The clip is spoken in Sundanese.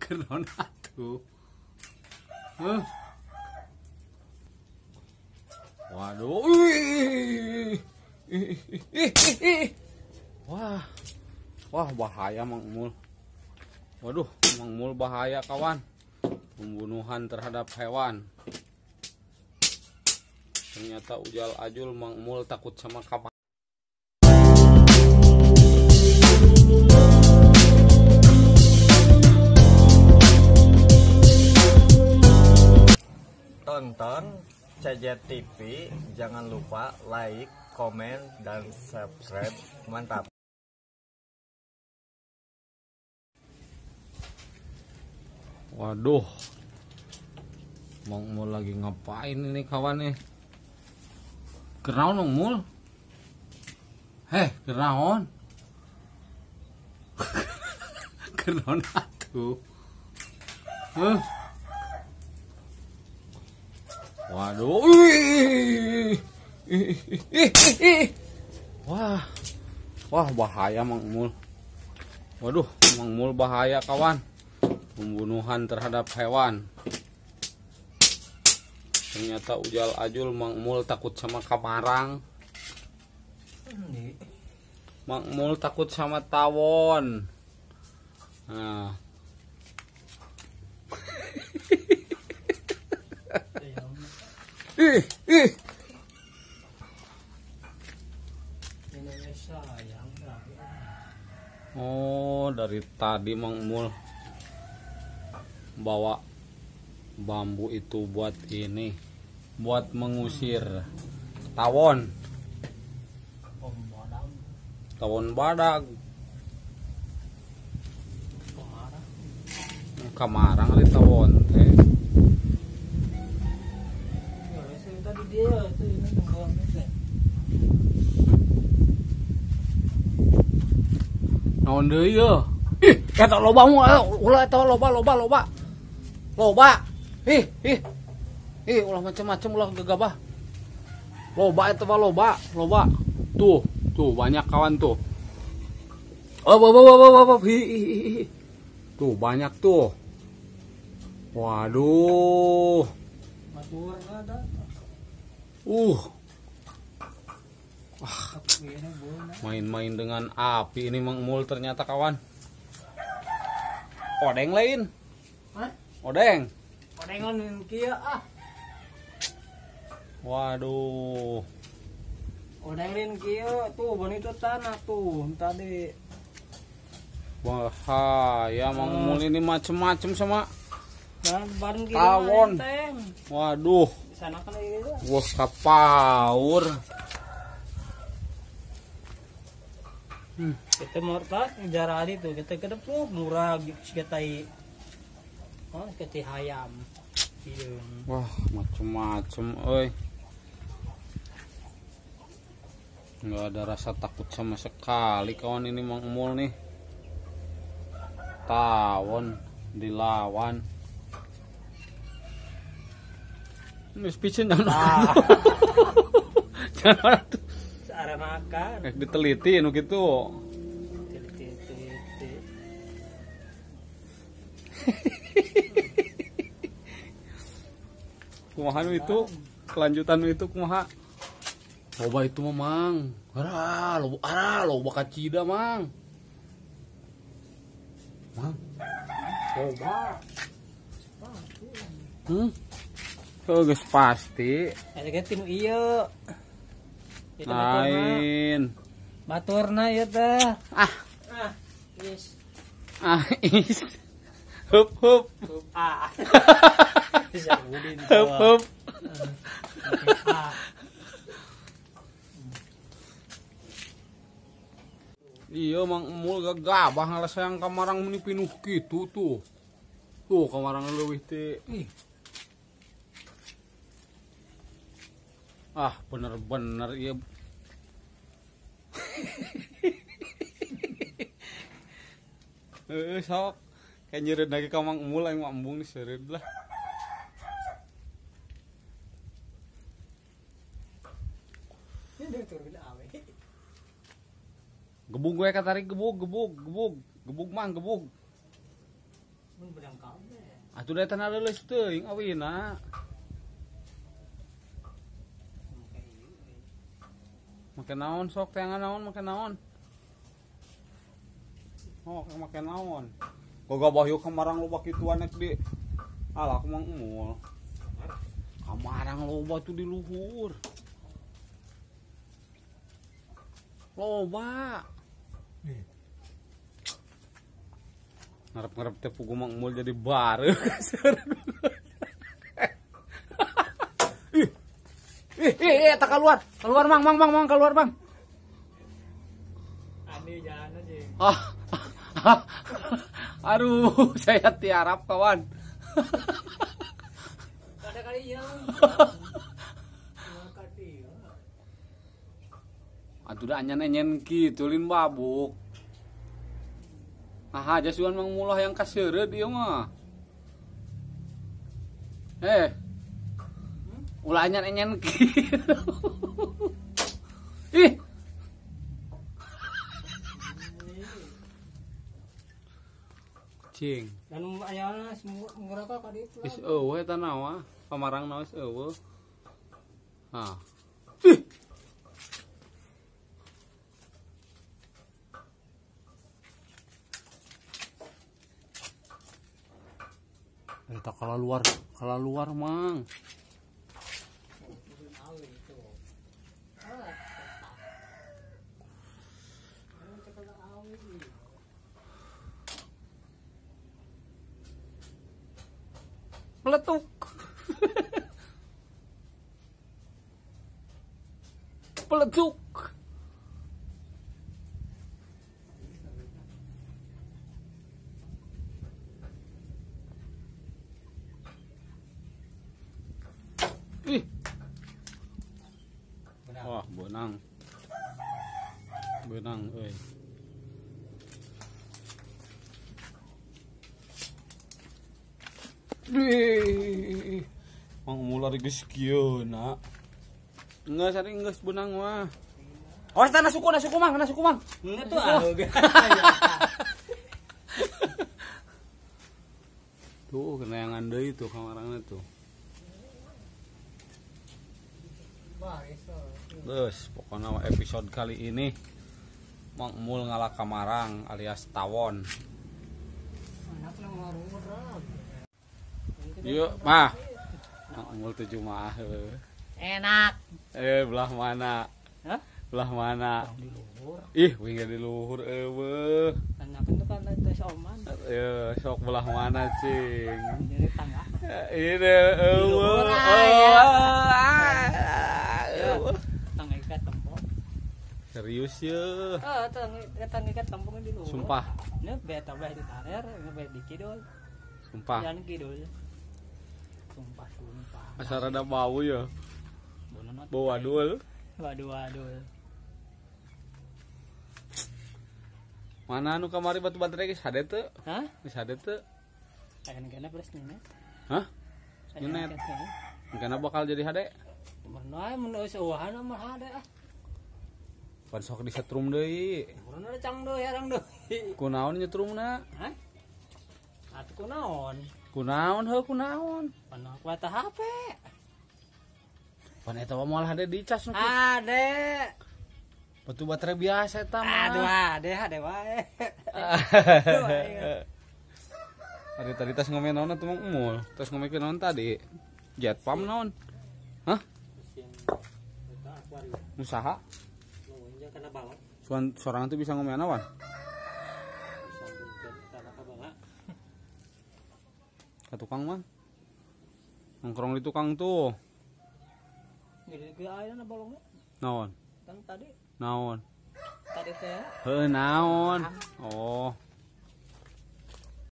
Kenaon atuh? Waduh. Wah. Wah, bahaya Mang Mul. Waduh, Mang Mul bahaya kawan. Pembunuhan terhadap hewan. Ternyata ujal ajul Mang Mul takut sama kapal. Tonton CJ TV, jangan lupa like, komen, dan subscribe. Mantap. Waduh, Mang Mul lagi ngapain ini kawan nih? Kenaon Mang Mul? Heh, kenaon? Kenaon atuh? Waduh. Wah. Wah, bahaya Mang Mul. Waduh, Mang Mul bahaya kawan. Pembunuhan terhadap hewan. Ternyata ujal ajul Mang Mul takut sama kamarang. Mang Mul takut sama tawon. Nah. Ih, ih. Oh, dari tadi Mang Mul bawa bambu itu buat ini, buat mengusir tawon. Tawon badag. Kamarang ali tawon teh. Naon deui yeuh? Ih, eta loba ulah eta loba loba loba. Loba. Ih, ih. Ih, ulah macam-macam ulah gegabah. Loba eta mah loba, loba. Tuh, tuh banyak kawan tuh. Oh, oh, oh, oh, oh, hi, hi, hi. Tuh banyak tuh. Waduh. Wah, main-main dengan api ini Mang Mul ternyata kawan. Odeng lain. Hah? Odeng. Odengan kieu ah. Waduh. Odeng lain kieu tuh bon itu tanah tuh tadi. Bahaya Mang Mul ini macem-macem sama tawon. Waduh. Wah, kapaur. Kita murtad ngejar adi tuh, kita kedepuk murah kita oh, kita hayam. Wah, macem-macem euy. Nggak ada rasa takut sama sekali kawan ini Mang Mul nih. Tawon dilawan. Ini piceun jangan. Jangan tuh. Cara makan. Diteliti nu kitu. Teliti. Kumaha nu itu? Kelanjutan nu itu kumaha? Loba itu mah Mang. Ara, loba ara, loba kacida Mang. Mang. Loba. Oh, geus pasti. Eta ge tinu ieu. Lain. Baturna ieu teh. Ah. Ah, is. Ah, is. Hup hup. Hup ah. Hup hup. Iya Mang Mul gagabah ngalasayang kamarang meni pinuh kitu tuh. Tuh kamarang leuwih teh. Ih. Ah, bener-bener iya. Sok kayak nyereud lagi ka Mang Mul aing mah embung diseureud lah. Gebug gue katarik gebug gebug gebug gebug Mang gebug. Mun benang kabeh. Atuh da eta leuleus teuing awina. Make naon sok teangan naon make naon. Oh, make naon. Gagabah yeuh kamarang loba kituan nek di. Alah aku mah emul. Kamarang loba tuh di luhur. Loba. Ngarep-ngarep teh pugu mang emul jadi bareuh. Ih. Ih, ih, tak keluar. Keluar, Mang, Mang, Mang, Mang, keluar, Bang. Andi jalan aja. Ah. Aduh, saya tiarap, kawan. Ada kali ya. Atuh da anyen-anyen kitu lin babuk. Ah, jasuan Mang Mulah yang kaseureut ieu mah. Ulah anyen-anyen kitu. Ih. Cing. Dan ayana murah ka ditu. Geus eueuh eta nawa, pamarang geus eueuh. Hah. Ih. Eta keluar Mang. Peletuk. Peletuk. Ih. Wah, benang. Benang euy. Dih. Mang mular geus kieu na. Geus ari geus benang mah. Awas tanah suku, Mang, tanah suku, Mang. Enggak tuh ah. Tuh kenayangan deui tuh kamarangna tuh. Terus pokoknya episode kali ini Mang Mul ngalah kamarang alias tawon. Yuk, mah. Mang Mul 7 mah. Enak. Belah mana? Hah? Belah mana? Di luhur. Ih, wing di luhur eueuh. Tanyakeun tuh kan teh oman. Ye, sok belah mana, cing? Jadi tangga. Ini eueuh. Tangga ikat tembok. Serius ye. Heeh, tangga ikat tembok di luhur. Sumpah. Ini beta belah di tarer, ini belah di kidul. Sumpah. Jalan kidul. Sumpah, sumpah. Asa rada bau ya. Bau adul. Waduh, adul. Mana anu kamari batu baterai geus hade teu? Hah? Geus hade teu? Aya nu plus nyenet. Hah? Nyenet. Engkana bakal jadi hade? Mun wae mun geus eueuhan mah hade ah. Pan sok disetrum deui. Mun ada cang deui harang deui. Kunaon nyetrumna? Hah? Atuh kunaon? Kunaon heuh kunaon? Pan aku eta HP. Pan eta mah moal hade dicas nu. Hade. Batu baterai biasa eta mah. Aduh, hade hade wae. Hari tadi tas ngomen naon atuh Mang Mul? Tas ngomekeun naon tadi? Jet pump naon? Hah? Usaha? Suan sorangan tuh bisa ngomen naon? Ka tukang mah. Nongkrong di tukang tuh. Naon? Tadi. Naon? Tadi teh. Heuh naon? Oh.